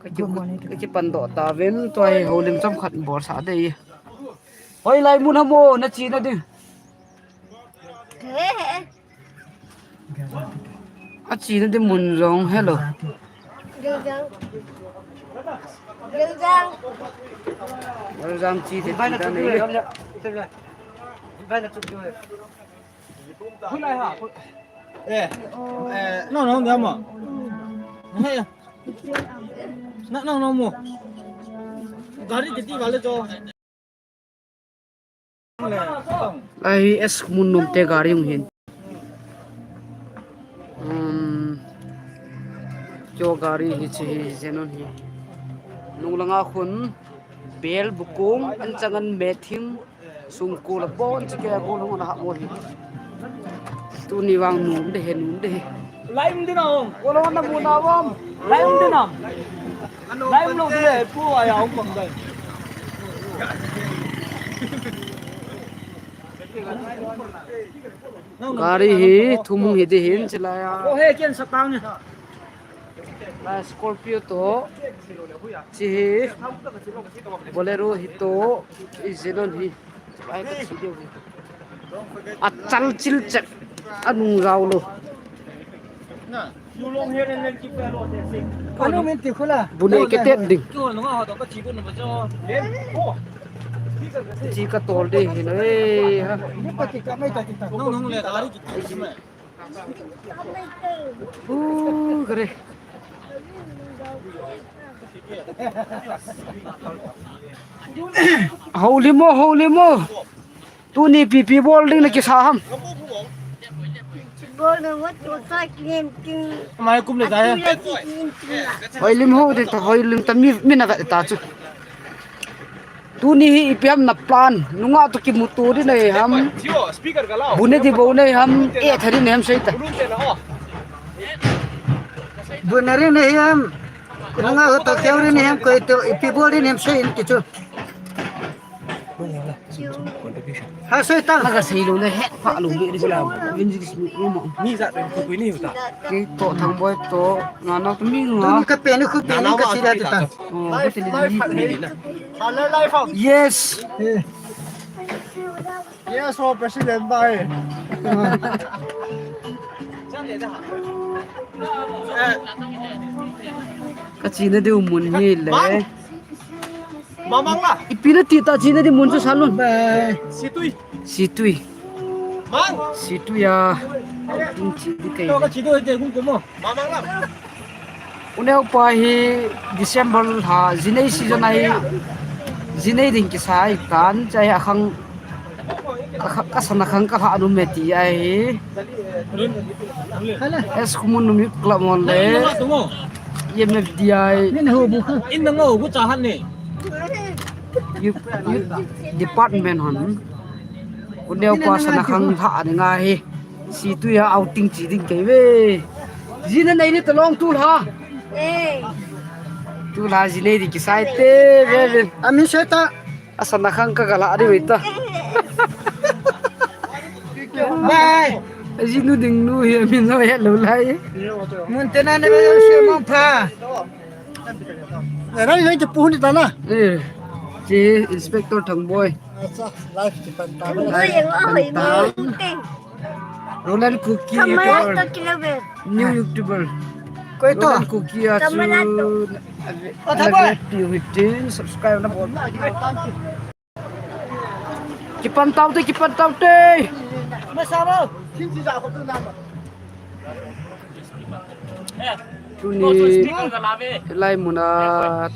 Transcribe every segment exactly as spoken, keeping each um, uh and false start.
Kipan doh ta ven, tua hi houlim chomkhat bol sah dei. Hoilai mun ham o, na chena ding. A chena ding mun jong, hello. Galjang. Galjang. Galjang chi te chi ta nei. Khulai ha. Eh. Eh, no, no, no, mo. Hey. No, no, no, mo. Gari kiti wale jo. Lai S Khumun nom te gari hung hin. Um, kio gari hi chi hi jenon hi. Nung langa khun bel bukung an changan mething sungkul a bon chi ke gol hung na ha mo hi. Tuni vang nom de he, nom de he. Laim din a ong. Ko lo na mu na bom. Laim din a. Laim lo de pu a ya ong bang dai. Gari hi thum hi de hin chilai a. Ko he ken satang. Lai Scorpio to. Chi hi. Bolero hi to. I jenon hi. Ai ka chi deu hi. A chal chil chak. A nung rau lo. Anu min ti khula. Bune ke tet ding. Chi ka tol ding hi na. Ei ha. Ni pa ki ka mai ta ki ta. Nong nong le gari ki ta. Uh, kare. Houlim o, houlim o. Tuni ipi ipi bol ding na kisa ham. Bol na wat to sa kin kin. Mai kum le dai. Houlim ho de ta, houlim ta mi, mi na ka ta chu. Tuni hi ipi ham na plan, nunga to kimuto di nei ham. Bune di bo nei ham, e tha di nei ham sei ta. Bune di nei ham. Nunga to keu di nei ham, koi to ipi bol di nei ham sei in kichu. Ha sei ta. Ka sei lo le he pa lo be di la. Vin ji ki smi lo mo. Mi za pe ko ni ta. Ki to thang boi to na na to mi nga. Ka pe ni khu pe ni ka sei da ta. Yes. Yes, for President bai. Ka chena diu mun hi le. Mamang la. Ipi na ti ta chena diu mun chu salon. Bai. Situi. Situi. Mang. Situi a. Tung chi di kai. To ka chi do de gung ko mo. Mamang la. Uneu pa hi December lha, jinei season ahi, jinei ding kisai tan, chai akhang, ka, ka sana khang ka lha nu me ti ahi. S Khumun Numi Club hon le, E M F D I, Youth, Youth Department hon. Uneu pa sana khang lha ni nga hi. Situi a outing chi ding kei ve. Jina nei ni talong tu lha. Eh. Tu lha jinei di kisai te ve ve. Ami se ta. Asana khang ka gala di ve ta. Bye. Jinu ding nu hi mi no he lo lai. Mun te na ne ve se mong pha. Eh, rai rai te pu ni ta na. Eh. Chi Inspector Thangboi. Acha, live kipan ta. Live kipan ta. Roland Kuki YouTuber. New YouTuber. Koi to? Roland Kuki a chu. Ave, ave, pi huitin, subscribe na bol. Kipan tau te, kipan tau te. Tuni lai muna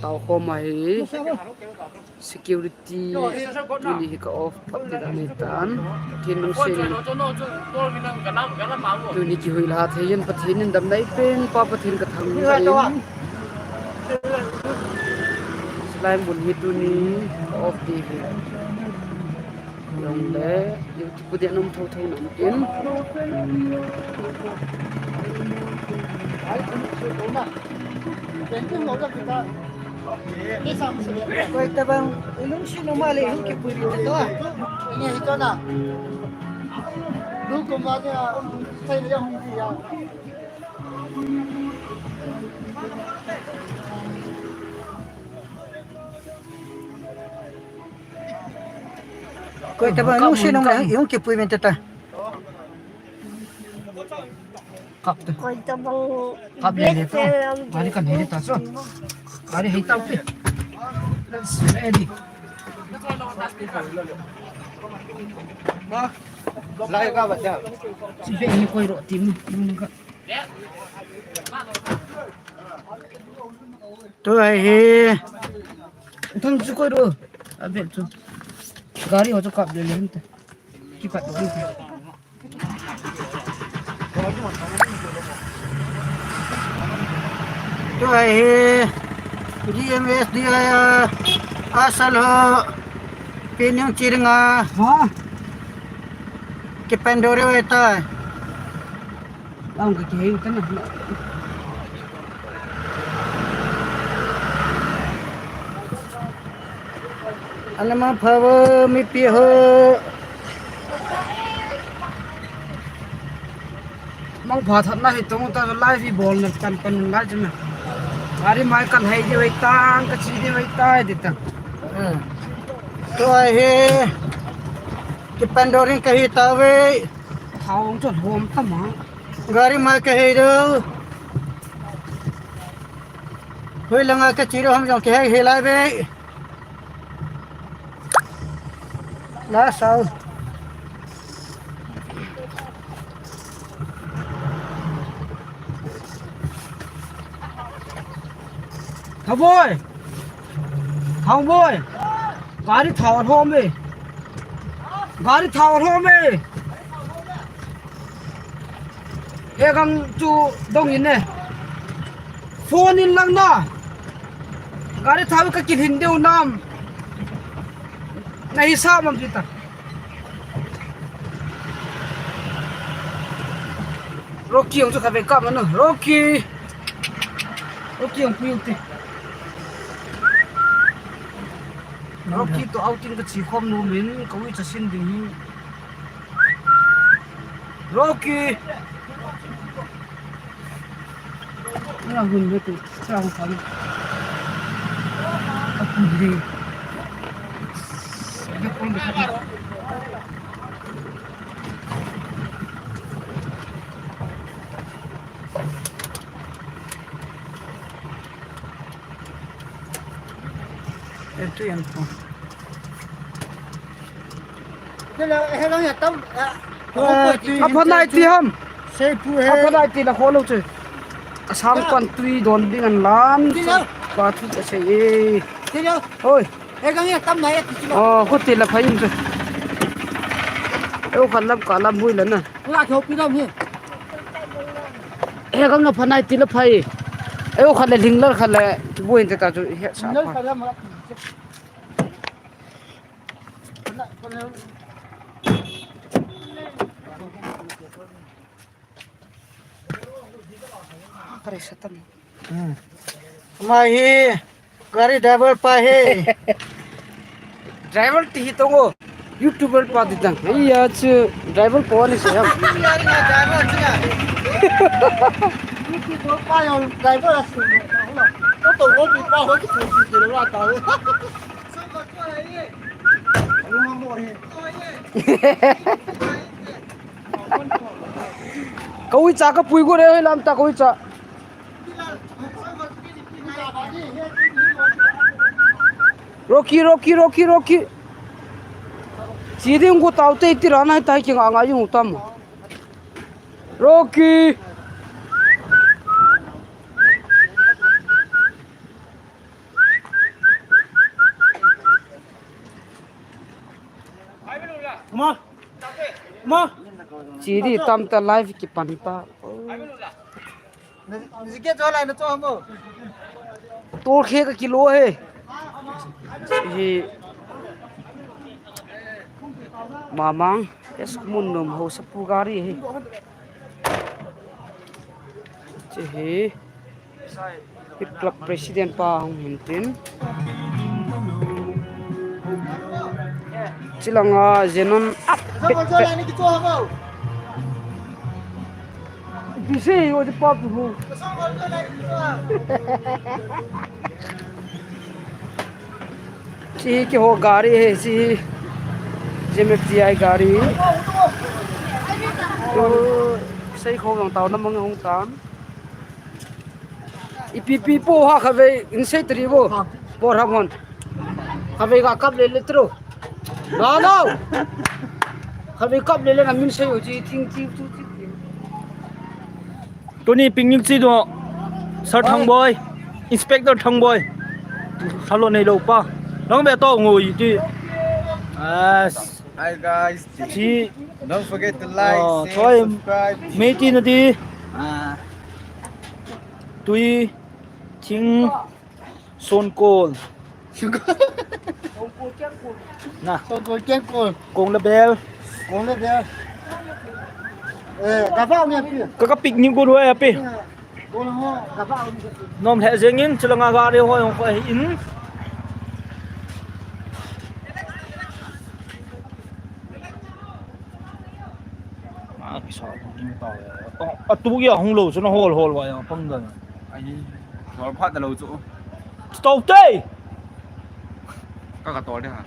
tau khom ahi. Security tuni hi ka off pat ti dan nei tan. Pathen lungset in. Tuni kihui lha thei in Pathen in dam nei pen pa Pathen ka thangvah in. Lai mun hi tuni ka off ti hi. Long le. Pu dia nom tho tho nom in. Koi tabang ilung si nom ale hung kipuri ta to. Ni hi to na. Lu ko ma dia, sai le hung dia. Koi tabang, nung sinung le, yung kipui men ta. Kap ta. Koi tabang. Kap le le to. Gari kan hei ta so. Gari hei ta pi. Let's ready. Lai ka ba ja. Si be ni koi ro tim. Tu ahi. Thang chu koi ro. A be chu. Gari ho chu kap le le ta. Kipat doh. Tua hi D M S D I a, asal ho. Pinyang chiringa. Ha? Kipendore weta. Ang ka kihe ka na. Ana ma phavo mipi ho. Mang pha that na hi tong ta lai vi bol na kan kan lai chuna. Gari mai kan hai de wai tang ka chi de wai tai de ta. Tua hi. Kipandoring kahi tave. Thao ang chun hom ta ma. Gari mai kahi do. Hoi langa ka chi do ham jong kahi hi lai ve. La sao. Thaboi. Thaboi. Gari thao hom e. Gari thao hom e. He gang chu dong in ne. Phone in lang na. Gari thao ka kilhin deu nam. Na hisab mam kita. Rocky ang chu ka ve ka mano. Rocky. Rocky ang pui ti. Rocky to outing ka chi khom no min ka ui cha sin ding hi. Rocky. Nga hun ve tu, sa hung kha. A pu de. Ve kon de kha. Etu yan po. Hello, hello, ya tam, ah, oh, a phanai ti ham. Sei pu he. A phanai ti la kholo chu. Asang pan tui don ding an lan. Hello. Pa thu ka sei e. Hello. Oi. He gang ya tam na ya ti chu. Oh, ko ti la phai in chu. Eu khan lam ka lam hui la na. La tho pi lam he. He gang na phanai ti la phai. Eu khan le ling la khan le. Bu hin te ta chu he sa. Kare satan. Hmm. Ama hi gari driver pa he. Driver ti hi tongo. YouTuber pa ti tang. Iya chu driver pa ni se ham. YouTuber pa yang driver asu. Ko to ko pi pa ho ki chu ki de la ta. Kawi cha ka pui go re lam ta kawi cha. Rocky, Rocky, Rocky, Rocky. Chi ding go tau te ti ra na tai ki nga nga yung tam. Rocky. Ma. Ma. Chi di tam ta live ki pan ta. Ni ke jo lai na cho mo. Tor khe ka kilo he. Hi. Mamang. Yes, mun nom ho sa pu gari he. Chi hi. Hi club president pa hung hin tin. Chilanga Zenon up. Busy, o de pa pu. Chi ki ho gari he chi. M F T I gari. Tu sei kho jong tao na mang hung tan. Ipi pi po ha kha ve in sei tri bo. Por ha mon. Kha ve ga kap le le tro. Na na. Kha ve kap le le na min sei o ji thing thing tu thing. Tuni picnic chi do. Sir Thangboi, Inspector Thangboi. Hello nei lo pa. Nang be to ngui ti. As Hi guys. Chi. Don't forget to like, Oh, share, choi. Subscribe. Mei ti na ti. Ah. Tui. Thing. Sonkol. Na. Sonkol kengkol. Kong le bel. Kong le bel. Eh, ka va nge pi. Ka ka picnic ko roi api. Kong ho, ka va nge pi. Nom he jengin chulanga gari ho jong ko in. Ma kisa ding ta. A tu ya hung lo chu na hol hol wa ya pang dan. Ai, hol phat da lo chu. Stop te. Ka ka tol de ha.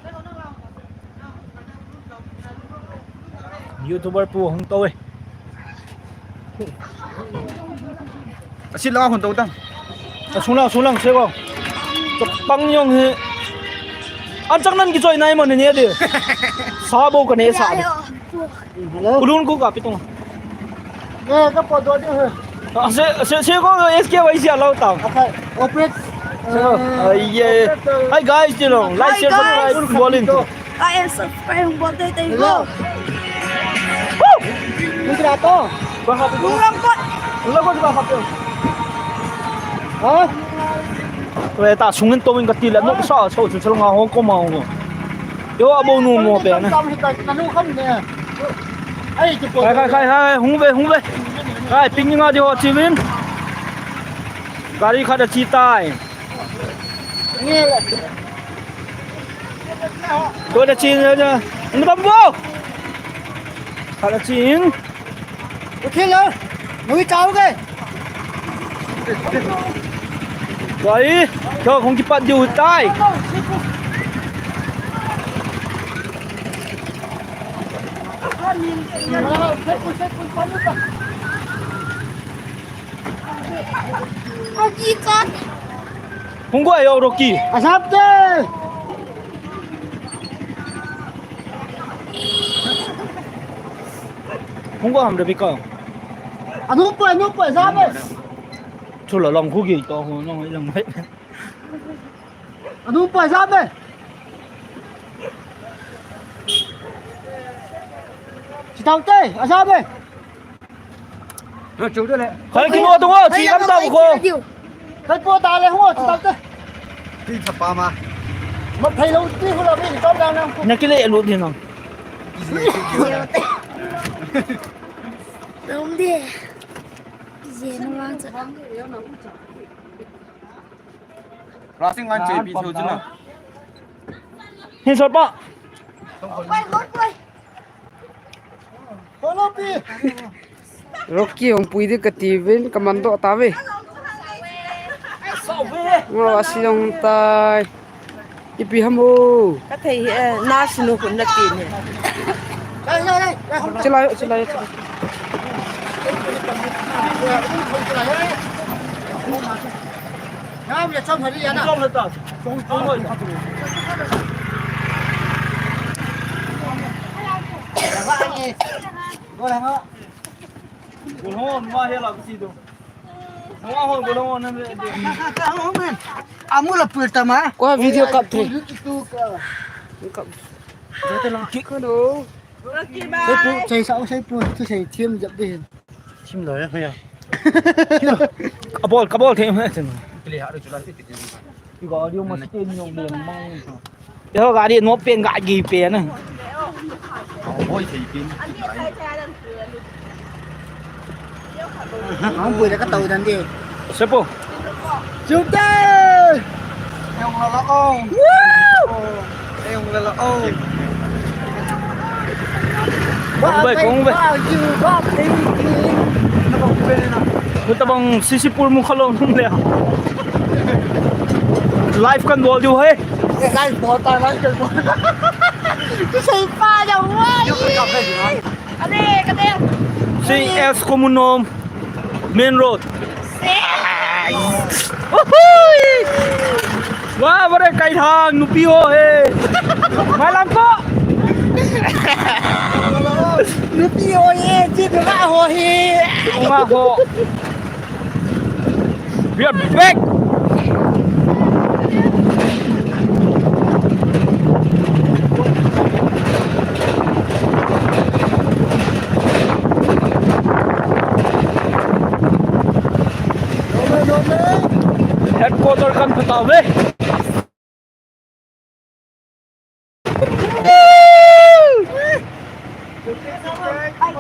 YouTuber pu hung to e. Asi la hung to ta. A sung lang, sung lang se ko. Chapang yong he. An chang nan ki choi nai mo ne ne de. Sa bo ka ne sa de. Hello. Ulun ko ka pitong. Eh, ka po do de he. Ah, se, se, se ko S K Y C alo tao. Okay, operate. So, uh, yeah. Hi guys, you know, like, share, subscribe, bolin. Like and subscribe, bol te te go. Hello. Woo! Ni kira to. Ba ha. Lung lang ko. Lung lang ko ba ha. Ha? Wei ta sung in to in ka ti la no sa so so nga ho ko ma ho. Yo abo nu mo pe na. Tam hi ta na nu kham ne. Ai, chu po. Khai, khai, khai, khai, hung ve, hung ve. Khai, ping nga di ho chi vin. Gari khat a chi tai. Nge le. Ko da chi na ja. Ni bam bo. Khat a chi in. Uthi le. Nui chao ke. Wai, kyo kong kipat diu tai. Aji chan. Hung go ayo Rocky. Asap te. Hung go ham Rebecca. Anu pa, anu pa, sabe. Chula long khu gi to ho no long mai. Anu pa, sabe. Chitau te, asabe. Khai kimo tung o, chi lam tau ko. Khai po ta le ho, chi tau te. Ti chapa ma. Ma phai lo ti hu la mi chau dang nang. Na kile lu di nang. Nom de. Yen wang cha. Racing line chepi theu chuna. Hin sot pa. Rocky hung pui di kati vin, ka man doh ta ve. Ngo asi dong tai. Ipi ham o. Ka thei hi, eh, na sinu kun na ti ni. Chilai, chilai, chilai. Ngam le chom hari ya na. Chom le ta. Chom, chom le ta. Go la ngo. Go la ngo, ma he la si do. Ngo ho, go la ngo na de. Amu la pul tama. Ko video kap the. Kap. Hello. Sei pu, sei sa, sei pu, tu sei thiam jap de hin. Sim lo ya, ya. Kabol, kabol the ma chen. Kile ha ru chula. Iga audio ma sten yong de ma. Yo gari no pen ga gi pe na. Boi sei pen. Ang pui da ka tau dan de. Sepo. Chute! Ayong lala ong. Woo! Ayong lala ong. Kong bai, kong bai. Kuta bang sisi pul mu khalong le. Live kan bol diu hai. Live bol ta, live kan bol. Kisei pa jong uva. Ade, kade. C S Komunnom main road. Uhui! Wah, bare kai thang, nupi ho he. Malam ko. Nupi ho he, chi nupi ho he. Nupi ho. We are back. Headquarter kan phatau ve.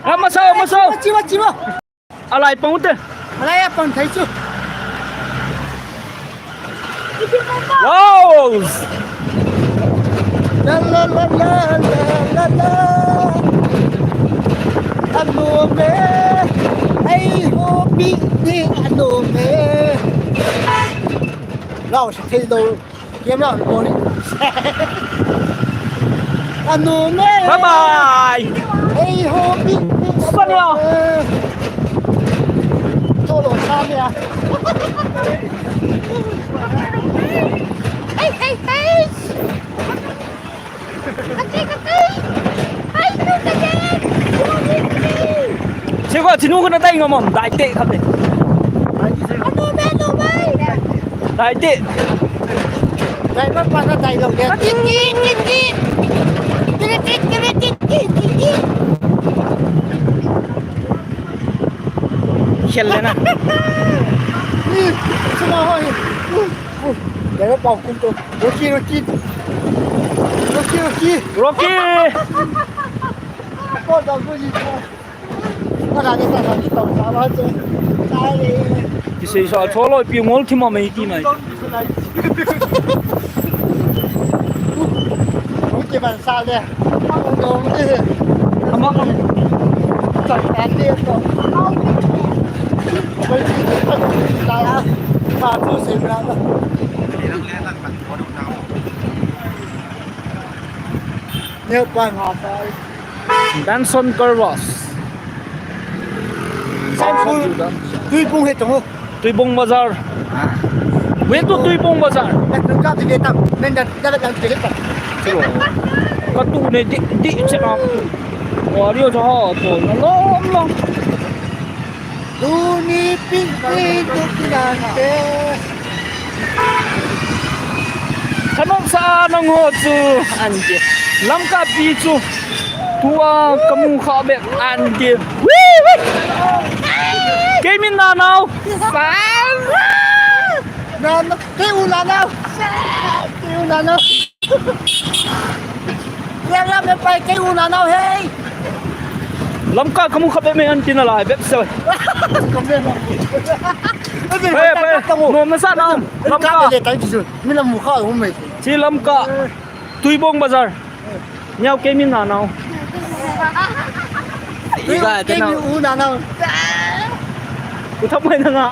Ah, masa, masa. Chiva, chiva. Alai pang te. Alai pang thei chu. Wow! La la la la la la la. Anu me. Ei ho pi ni anu me. Lao sa thei lo. Game lah, bowling. Anu me. Bye bye. Hey ho, big, big. Bye bye. Cholo, sa me ah. Hey, hey, hey. Kati, kati. Hey, no, kati. Kati, kati. Siwa, chinu ko na tai ngam am, dai te khat le. Anu me, no me. Dai te. Dai pa pa na dai lo ya. Kiti, kiti. Kiti, kiti, kiti, kiti. Khel le na. Suma ho. Dai pa kum to. Rocky, Rocky. Rocky, Rocky. Rocky. Ko da ko ji ko. Kisei sa tho loi pi ngol thim a mei ti mai. Ama. Neo pa nga pa. Benson Car Wash. Sampul. Tuibong he tong. Tuibong Bazar. Went to Tuibong Bazar. Ka tu ne di di chena. Wa rio cha ha to na lom lom. Tuni ping ping tu kinante. Thanom sa nang ho chu an ti. Lamka pi chu tua kamu kha bep an ti. Wee, wee. Kei min na nau. Sa. Na, na, kei u na nau. Kei u na nau. Lamka kamu kha bep me an ti na lai bep se. Pai, pai. Nom na sa na. Lamka. Chi Lamka. Tuibong Bazar. Niau kei min na nau. Iga te nau. U na nau. U thap mai na nga.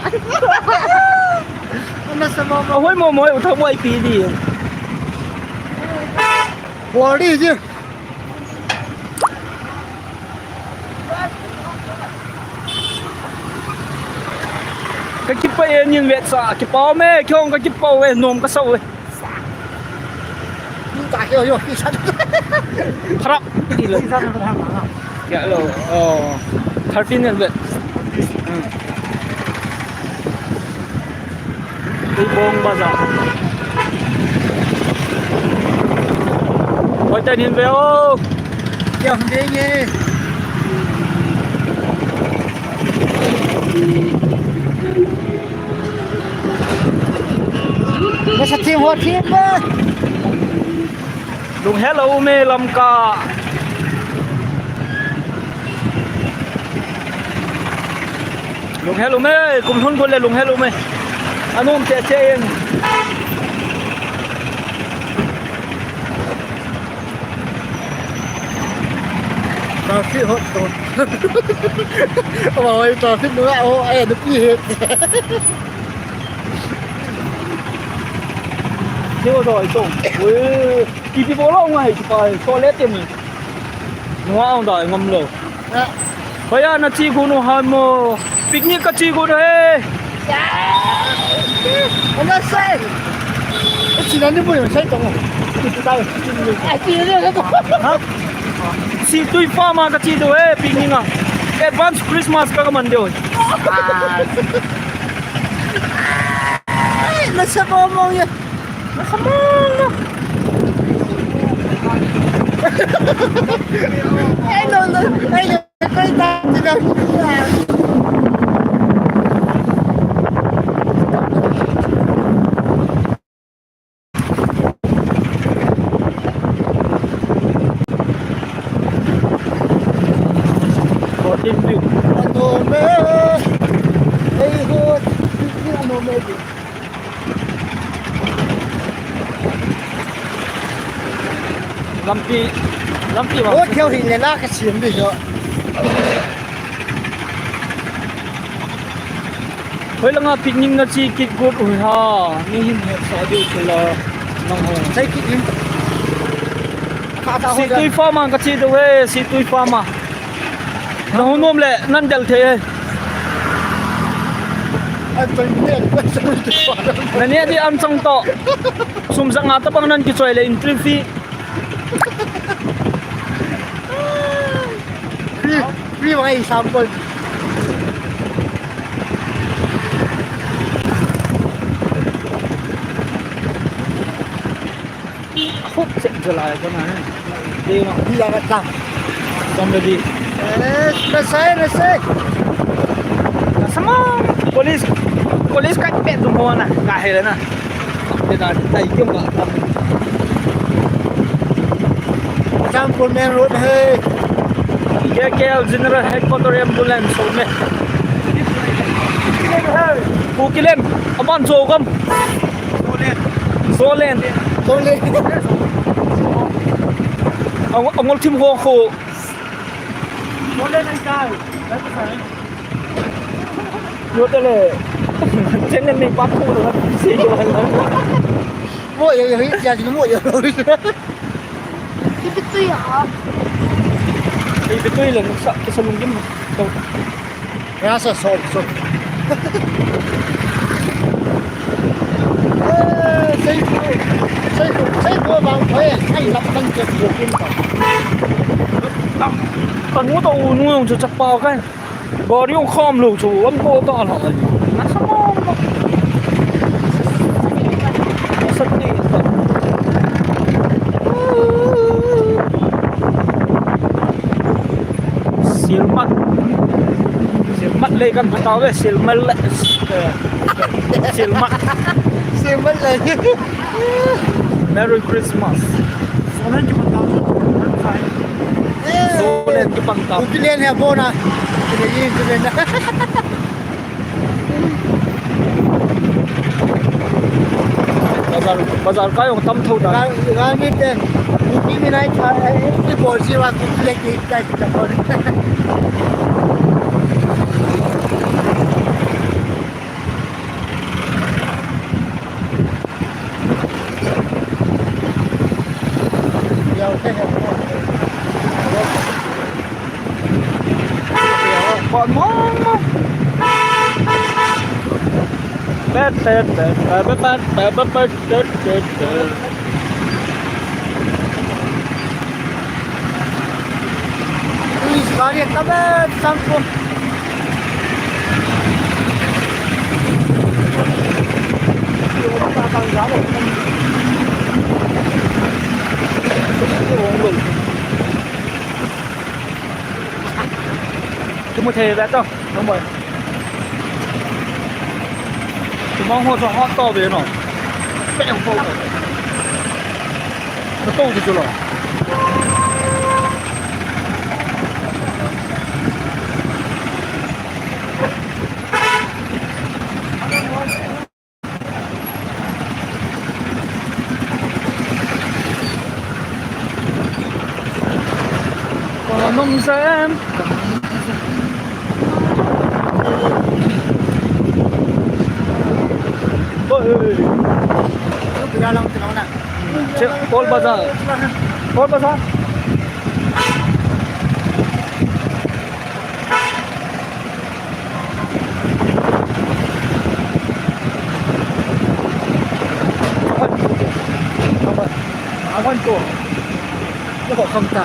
Ahoi mo mo, u thap mai pi di. Bol di ji. Ka kipah e, nin vetsa, kipah me, kei jong ka kipah e, nom ka sa e. Harap. Kya lo? Oh, thirteen and vet. Hmm. Tuibong Bazar. Hoi, ta nin ve o. Kya hung denge? Masa thim ho thim ba. Lunghel a um e Lamka. Lunghel um e, kum lhun got le lunghel um e. Anom cheh cheh in. Traffic hot to. Ama hoi traffic nunga ho, ai, nupi he. Oi, oi, oi. Ui, ipi bol lou ngai, ipi pa, so le te mi. Nua ang dai ngam lou. Hoiya na chi gu nu ha mo. Picnic ka chi gu nu he. Ana sai. Chi na ni mo yo sai tong. Ai, chi ni to. Ha? Situi Farm a ka chi diu he, picnic a. Advance Christmas ka ka man diu. Ai, na sa mo mo ya. Come on. Ai, no, no. Ai, no. Koi ta, ti na. Fourteen view. Ano me? Ei, hot. Ano me? Lampi, lampi vang. Oi, keu hi le la ka sim bi jo. Hoi langa picnic na chi kit got u ha. Ni hin he sa diu chu la. Nang ho. Sai kit in. Kha ta ho. Situi Farm a ka chi diu he, Situi Farm a. Na hung nom le, nan del thei e. An chang ne, an chang ne. Na ne di an chang to. Sum ja nga tabang nan kichoi le entry fee. Free, free bang example. Hop, set jala ko na. Dei ma. Di la ka. Somebody. Eh, na sai, na sai. Sama police, police ka pe tu mo na. Ka he na. Te na tai kyo ma. Champhor main road hai. K K L General Headquarter Ambulance ho me. Pu Kilem, aman jo kam. Zolen. Zolen. Ang, angol thim ho ho. Zolen ang kai. Yo te le. Chen ne pa ko la. Si yo la. Mo yo yo ya mo yo. Ipi tui ha? Ipi tui le nuksa, kisa lunggim. Rasa sol, sol. Eh, sei ko, sei ko, sei ko bang ko e, sai lap kan ke ko kin ko. Kan mu to u nu yong chu chapa kan. Gari jong kham lou chu, an ko ta la. Na sa mo. Sa ti ta. Silmat. Silmat lei kan phatau ve, silmat le. Silmat. Silmat lei. Merry Christmas. Zolen kipang tau. Zolen kipang tau. Kukilen he bona. Kukilen, kukilen. Bazar, bazar kai jong tam tho da. Gal, gal mi te. Kuki mi nai tha, eh, ki bol si wa kukilen ki kai ki ta ko. Police gari ekta beh sangko. Kimu thei ve to, nangma. Tumang ho chu hot to ve no. Pe ho. Ka to chu lo. Ka nom sem. Oi. Kaya lang tinawag na. Toll Bazaar. Toll Bazaar. Awan ko. Awan ko. Ako, kamta.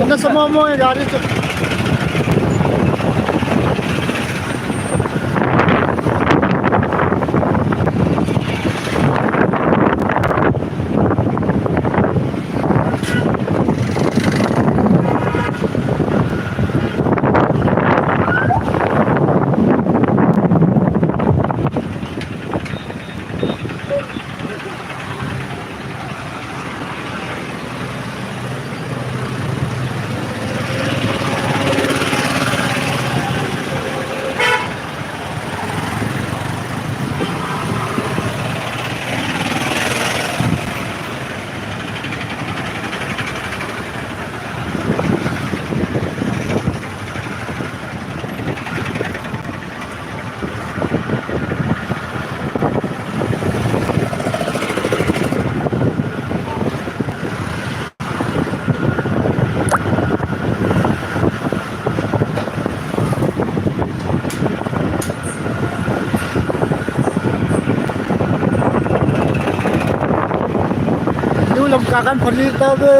Nasa mo mo yung gari ko. Lu lam ka kan phali ta ve.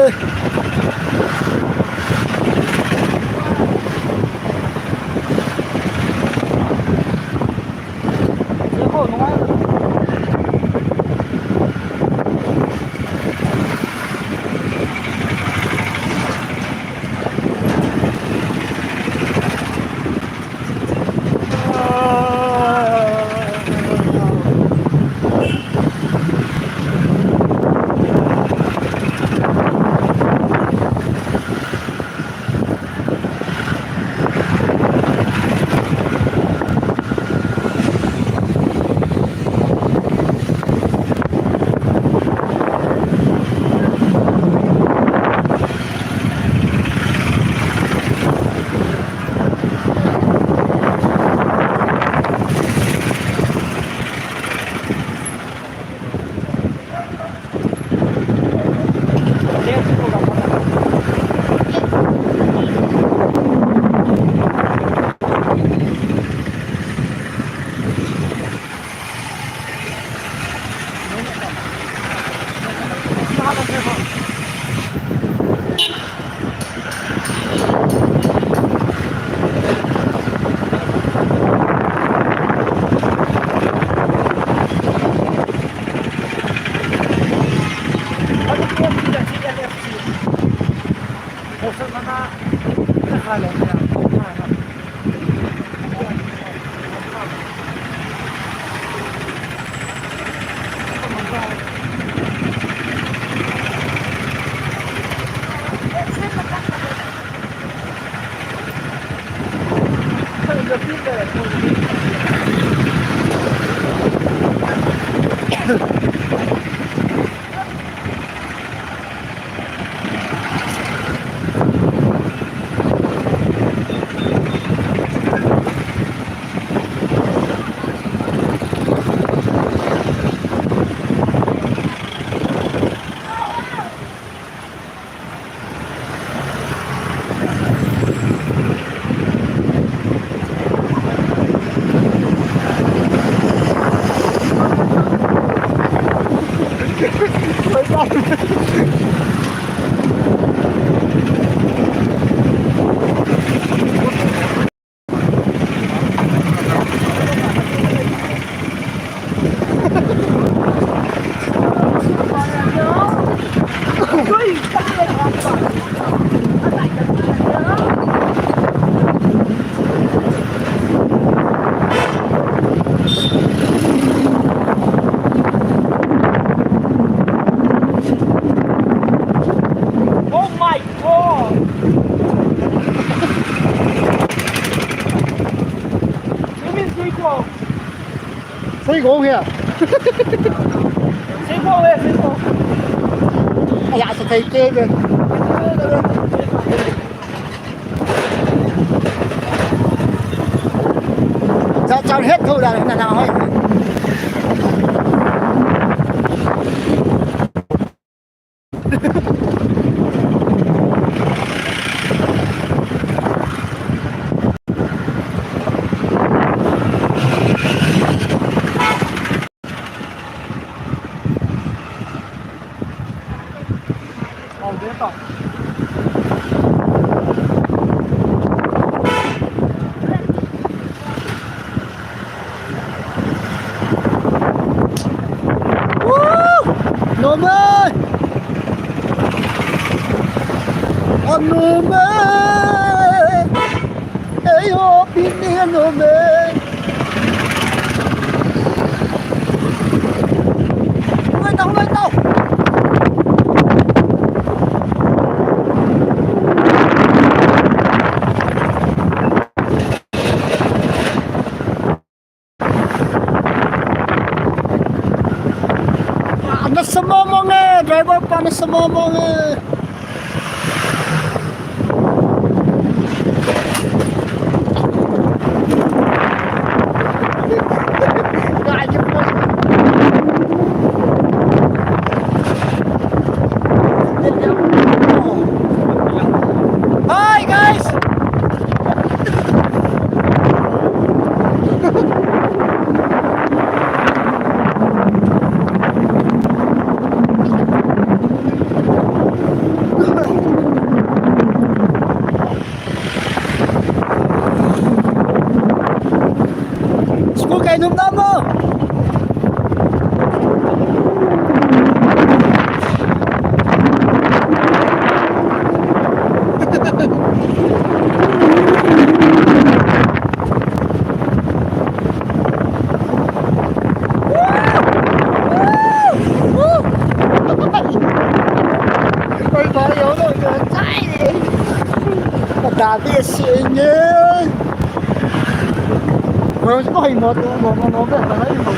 Oh my God! You mean Seiko? Seiko here. Seiko here, Seiko. Aya, sa Seiko here. Sa, sa, het ho da, na, na, hoi. Woo! Nome! A nome! Ei ho, pin ni a nome! Hung ngai tau, hung ngai tau! Ana sa mong mong e, driver pa ana sa mong mong e. Hi, guys! School kai num nam lo. Oi, bai, yo lo, yo, chai. Pata be sing e. Oi, oi, mo, mo, mo, mo, be, ta nai, mo.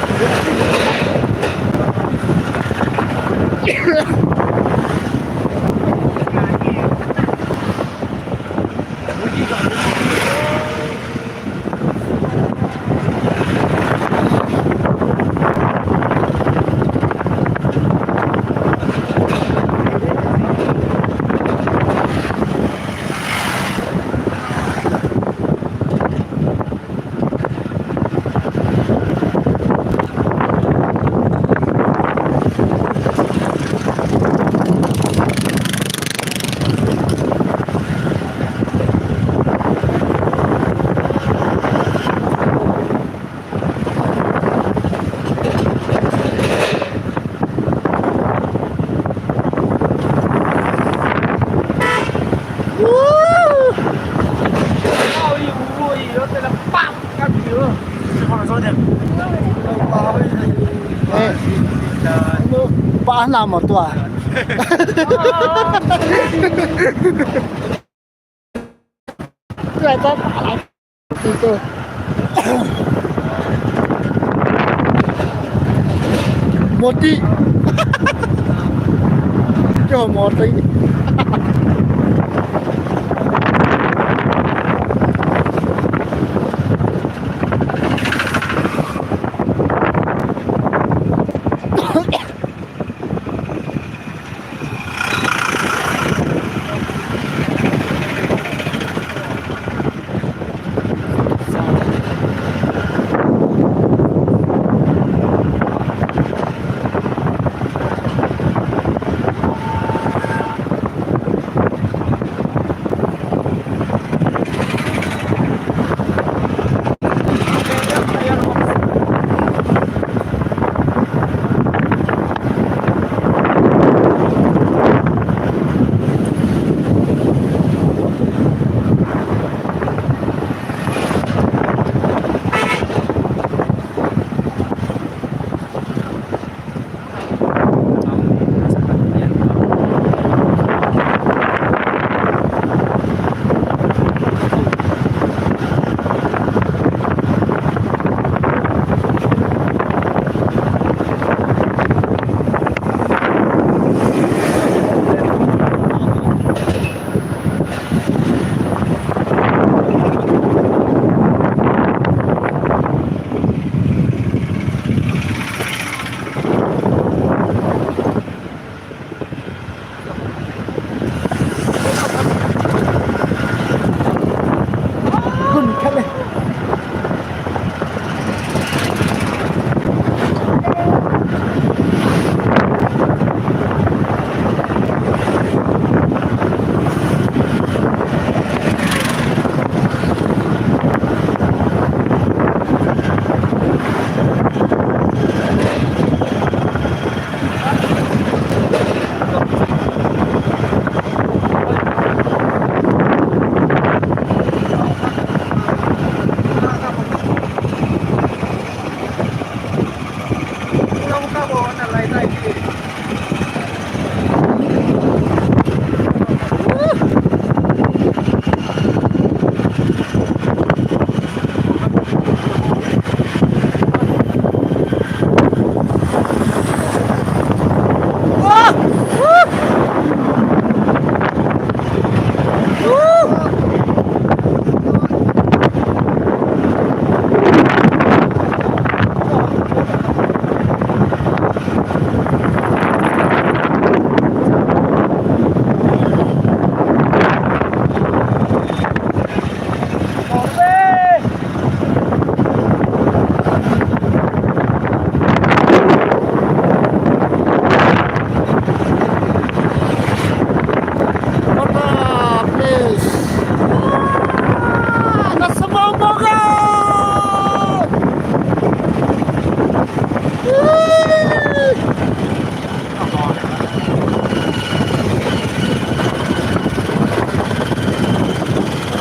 Pa na mo tua. Tua ta pa lai. Tua. Moti. Kyo moti.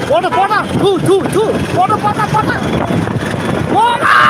Water, water, two, two, two. Water, water, water. Water!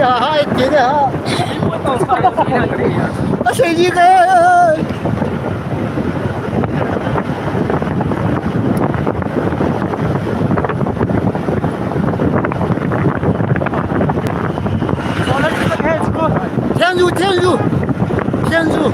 Hai, kene ha. Asei ji de. Thank you, thank you. Thank you.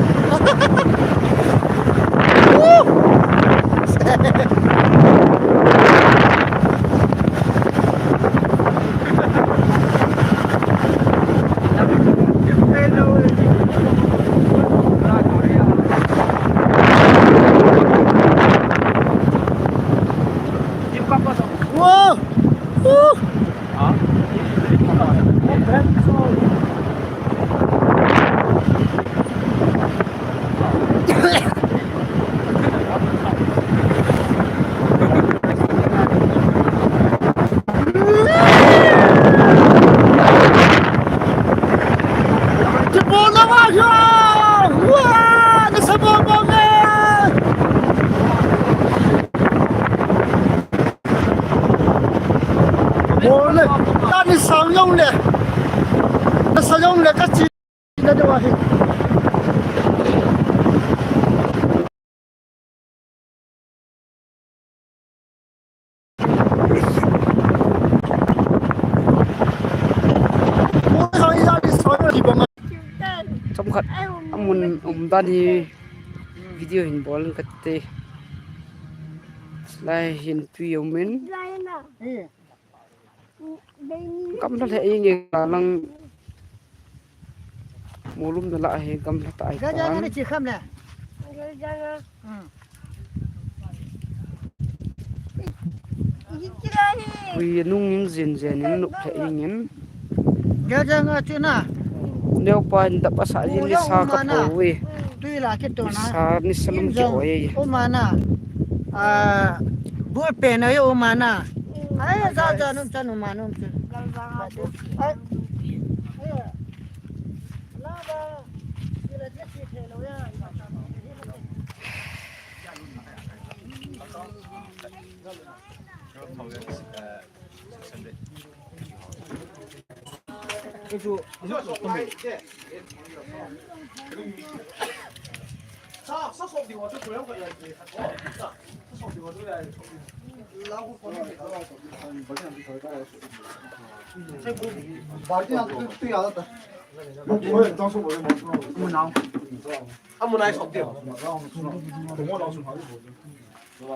Woo! Whoa! Woo! Bol le, tani sang jong le, nasa jong le, ka chi na deuh ahi. Chomkhat amun umdan hi video hin bol kate. Lai hin tui umin. Gamla lheh inge, lang. Molum na la he gamla ta ai. Ga ja ta. Ga na chi kham le. Ga ja na. Hmm. Ui, nung in jin jin in nuk lheh ingin. Ga ja nga chi na. Neo pa in da pa sa in ni sa ka po we. Tui la ke to na. Sa ni sa lum ke o ye. O ma na. A, bu pe na yo o ma na. Ai, ja ja num cha num ma num cha. Ai.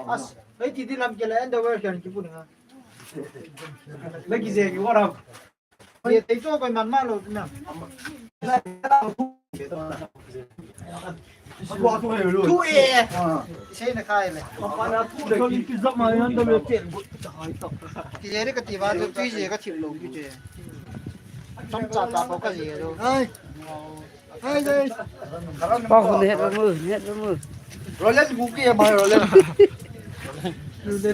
As, hei ti di lam ke la underwear kyan ki pu ni ha. Lagi je ki waram. Ye tei to koi man ma lo na. Tu e. Sei na khai le. Ki je ri ka ti ba tu, tu je ka thim lo ki je. Tam cha cha ko ka je lo. Ai. Pa khu ne het ba mu, ne het ba mu. Roland Buki ya mai Roland.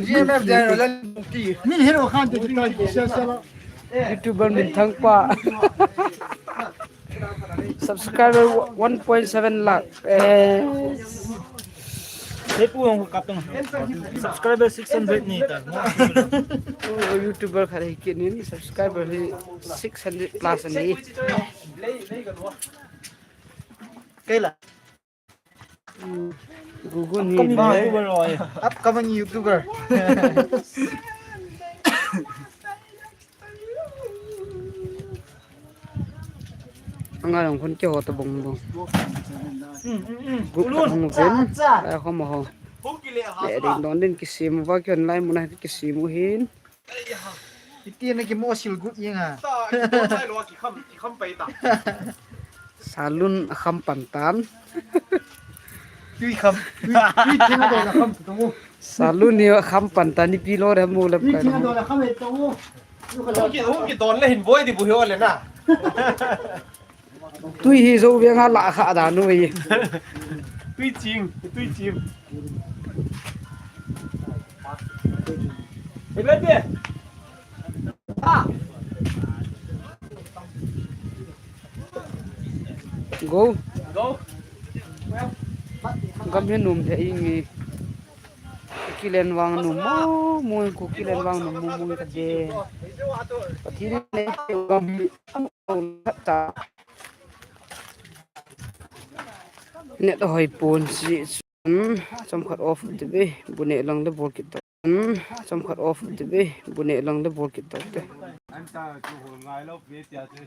G M F de Roland Buki. Min hero khan tu tu sia sia la. YouTuber min thang pa. Subscriber one point seven lakh. Eh. Hei pu hong kap tong. Subscriber six hundred ni ta. Oh, YouTuber khat hi kit ni subscriber hi six hundred plus ni. Kei la. Gugu ni. Upcoming YouTuber. Anga long khun ke ho to bong bong. Gugu hong ven. Ai ho mo ho. Le ding don din kisim va ki online muna kisim u hin. Iti na ki mo sil gut yeng ha. Salon a kham pan tan. Tui kham. Tui, tui thina do na kham tu mo. Salon ni kham pan tan ni pi lo re mo le. Tui thina do na kham e tu mo. Ki, ki don le hin boi di bu hi o le na. Tui hi zo veng a la kha da nu hi. Tui ching, tui ching. Hey, baby. Ah. Go. Go. Gam hi num the ingi. Kuki len vang num mo, mo kuki len vang num mo, mo ka de. Pathen in nei khat cha. Net hoi pon si chun chomkhat off ti be, bu ne lang le bol kit tau. Chomkhat off ti be, bu ne lang le bol kit tau te. Anta chu hol ngai lo pe tia chu.